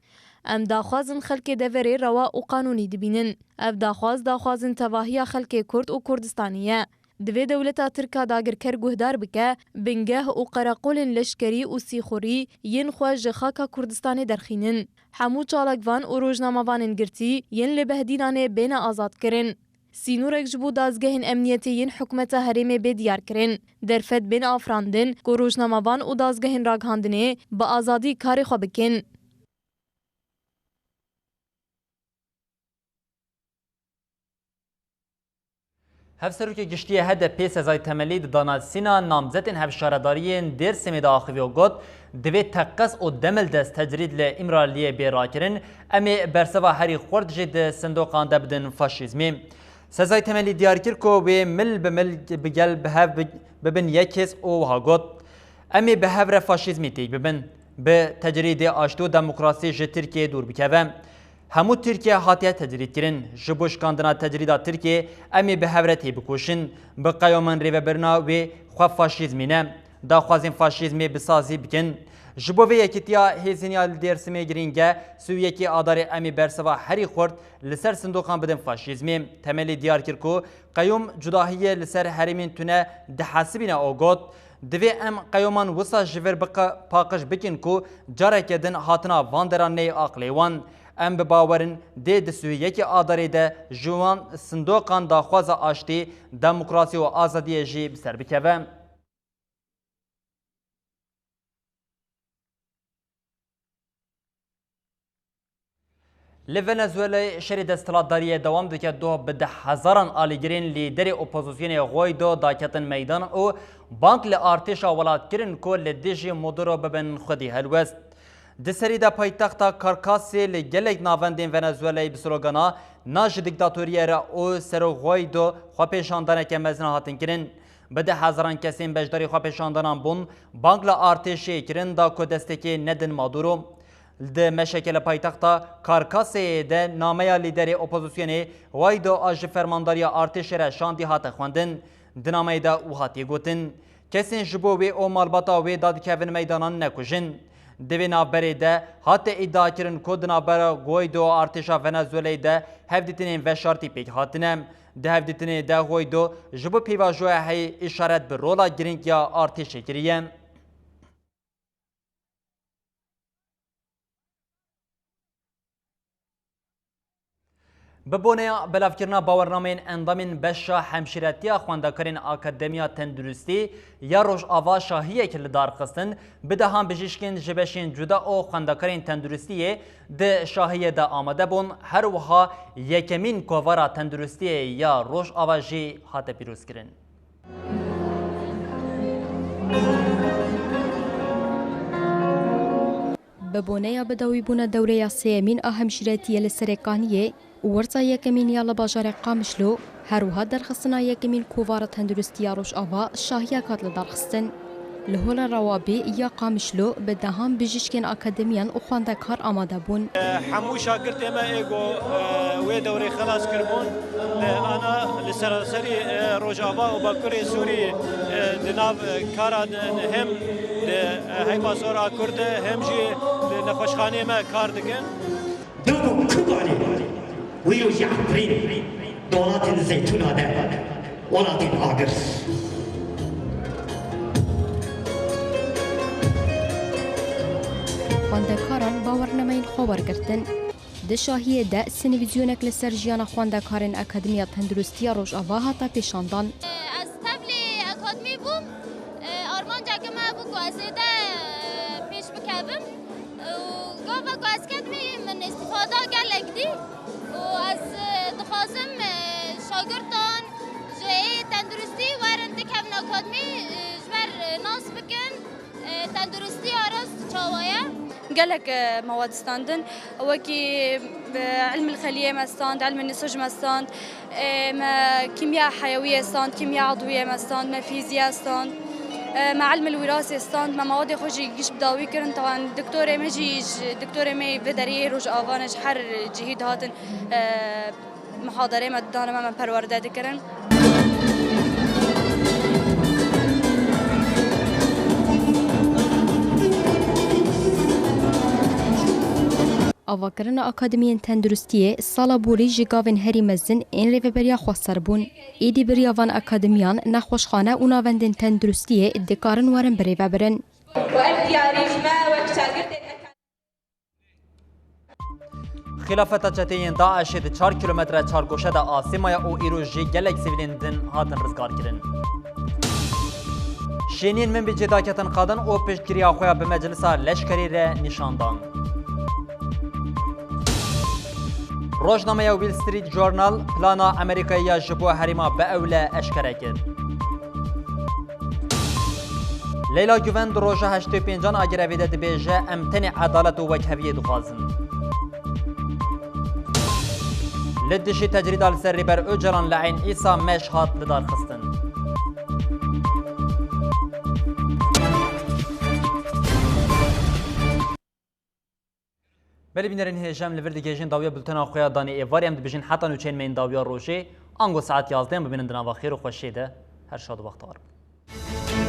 Em daxwazin xelkê deverê rewa û qanûnî dibînin. Ev daxwaz daxwazin tevahiya xelkê Kurd û Kurdistanê ye. Divê dewleta Tirk a dagirker guhdar bike, bingeh û qereqolên leşkerî û sîxurî yên xwe ji xaka Kurdistanê derxînin. Hemû çalakvan û rojnamevanên girtî yên li Behdînanê bêne azadkirin. Sînorek ji bo dazgehên emniyetê yên hikûmeta herêmê bê diyarkirin. Derfet bên afirandin ku rojnamevan û dazgehên ragihandinê bi azadî karê xwe bikin. Hevserokê Giştî yê H D P Sezai Temelî di danasîna namzetên hevşaredariyên Dêrsimê de axivî û got, divê teqez û demildest tecrîd li Îmraliyê bê rakirin, em ê berseva herî xurt jî di sindoqan de bidin faşîzmê. Sezai Temelî diyar kir ku wê mil bi mil bi gel bi hev bi-, bibin yek hêz û wiha got, em ê bi hev re faşîzmê têk bibin. Bi tecrîdê aştî û demokrasî ji Tirkiyeyê dûr bikeve. Hemû Tirkiye hatiye tecrîdkirin. Ji bo şikandina tecrîda Tirkiyê em ê bi hev re têbikoşin. Bi qeyomên rêvebirina wê xwe faşîzmî ne. Daxwazên faşîzmê bi sazî bikin. Ji bo vê yekîtiya hêzên ya li Dêrsimê girîng e, sî û yekê Adarê em ê bersiva herî xurt li ser sindoqan bidin faşîzmê. Temelî diyar kir ku qeyûm cudahiyê li ser herêmên tune dihesibîne û got, divê em qeyûman wisa ji vir biqe-, paqij bikin ku careke din hatina van deran neyê aqilê wan. Em bi bawer in dê di sî û yekê Adarê de ji wan sindoqan daxwaza aştî, demokrasî û azadiyê jî bi ser bikeve. Li Venezuelayê şerê desthilatdariyê dewam dike, doh bi deh hezaran alîgirên lîderê opozisyonê Guaido daketin meydan û bang li artêşa welat kirin ku li dijî Maduro bibin xwedî helwest. Di serî de paytexta Carcasê li gelek navendên Venezuelayê bi slogana "Na ji dîktatoriyê re" û "Serok Guaido" xwepêşandaneke mezin hatin kirin. Bi deh hezaran kesên beşdarî xwepêşandanan bûn, bang li artêşê kirin da ku destekê nedin Maduro. Di meşeke li paytexta Carcasê de nameya lîderê opozisyonê Guaido a ji fermandariya artêşê re şandî hate xwendin. Di nameyê de wiha tê gotin, kesên ji bo wê û malbata wê dadikevin meydanan nekujin. Di vê navberê de hate îdiakirin ku di navbera Guaido û artêşa Venezuelayê de hevdîtinên veşartî pêk hatine. Di hevdîtinê de Guaido ji bo pêvajoya heyî îşaret bi rola girîng ya artêşê kiriye. Bi boneya belavkirina bawernameyên endamên beşa hemşîretiya xwendekarên Akademiya Tenduristî ya Rojava şahiyek li dar xistin, bi dehan bijîşkên ji beşên cuda û xwendekarên tenduristiyê di şahiyê de amade bûn, her wiha yekemîn kovara tenduristiyê ya Rojava jî hate pîrozkirin. Bi boneya bidawîbûna dewreya sêyemîn a hemşîretiyê li Serê Kaniyê û werza yekemîn ya li bajarê Qamişlo, her wiha derxistina yekemîn kovara tenduristiya Rojava şahiyek hat lidarxistin. Li Hola Rawabî ya Qamişlo bi dehan bijîşkên akademiyan û xwendekar amade bûn. Hemû şagirtê me ê ku, e, wê dewrê xelas kiribûn, e, ana li seranserî, e, Rojava û Bakurê Sûrî, e, di nav, e, kara di, di hem di, e, Heyva Sor a Kurd de hem jî di nexweşxaneyê me kar dikin. Dewro Kubanê, wî rojî efirîn, dolatên zeytûna de, welatên agir. Xwendekaran bawernameyin xwe wergirtin. Di şahiyê de sinivîzyonek li ser jiyana xwendekarên Akademiya Tenduristiya Rojava hate pêşandan. Ez tevlî akademî bûm. E, armanceke me bû ku ez ê de, e, pêş bikevim. Û gava ku ez ketmî min îstîfada gelek dî. Û ez, e, dixwazim, e, şagirtan ji ê tenduristî werin dikevin akademî, e, ji ber, e, nas bikin, e, tenduristiya rast çawa ye. Gelek, e, mewad standin, wekî, e, ilm el-xeliyê me stand, ilm el-nisij me stand, e, me kîmya heyewiyê stand, kîmya edwiyê me stand, me fîzya stand, e, me ilm el-wirasê stand, me mewadê xwe jî giş bi dawî kirin, tawan doktorê me jî ji, doktorê me vê deriyê Rojava ne ji her cihî dihatin, e, Muhadareyê me didane me, me perwerde dikirin. Avakirina Akademiyên Tenduristiyê sala borî ji gavên herî mezin ên Rêveberiya Xweser bûn. Êdî bi riya van akademiyan, nexweşxane û navendên tenduristiyê dikarin werin birêve birin. Û ev diyarî ji me wek şagirtên Xîlafeta çeteyên DAIŞê di çar kîlometre çargoşe de asê maye û îro jî gelek sivîlên din hatin rizgarkirin. Şêniyên Minbicê daketin qadin û piştgiriya xwe ya bi Meclisa Leşkerî re nîşan dan. Rojnameya Wall Street Journal plana Amerîkayê ya ji bo herêma biewle eşkere kir. Leyla Guven di roja heştê û pêncan a grevê de dibêje, "Em tenê edalet û wekheviyê dixwazin." Li dijî tecrîda li ser Rêber Ocalan li Eyn Îsa meş hat lidarxistin. Belê bînerên hêja, em li vir digihêjin dawiya bultena xwe ya danê êvarê. Em dibêjin heta nûçeyên me yên dawiya rojê, ango saet yazdeh, em bimînin di nava xêr û xweşiyê de. Her şad û bextewar bin.